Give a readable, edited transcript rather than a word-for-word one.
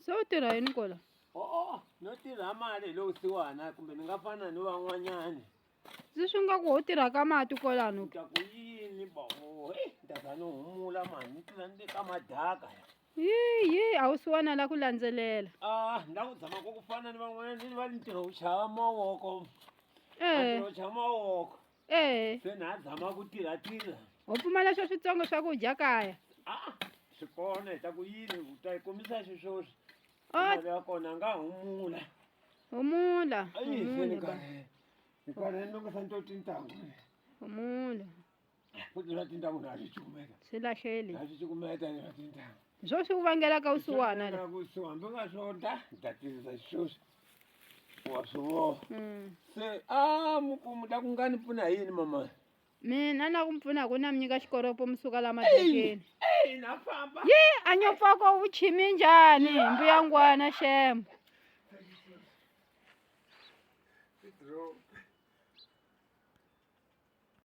Se u tirha yini kola? O-o, no tirha mali hi lowu siwana kumbe ni nga fana ni van'wanyani. Ndzi swi nga ku ho tirha ka mati kolano. Ni ta ku yini bo? Hey, ni ta za ni humula mani, ni tirha ni le ka madaka. Yi yi a wu siwana la ku landzelela. Ah, ni la ku zama ku ku fana ni van'wanyana ni va ni ntirho ku chava mavoko. Eh. Ntirho ku chava mavoko. Eh. Se na ha zama ku tirha tirha. Ho pfumala swa switsongo swa ku dya kaya. Ah, swi kona hi ta ku yini u ta yi kombisa xisweswi. Oh. Mali ya kona a nga humula. Humula. Ayi, se ni Humula. ba. karhele. Ni karhele loko se ni to tintangu. Humula. Ku tlula tintangu na swi cukumeta. Swi lahleli. Na swi cukumeta ni tintangu. Swo swi ku vangelaka vusiwana la. Ku hambi nga swo da, ni ta tirhisa xisweswi. Wa swi vona. Se a mukumu ta ku nga ni pfuna hi yini mama? Mina na ku mi pfuna hi ku na mi nyika xikoropo mi suka la madakeni. Eyi na famba. Yi a nyopfako wu chimi njhani mbuya ngwana xem.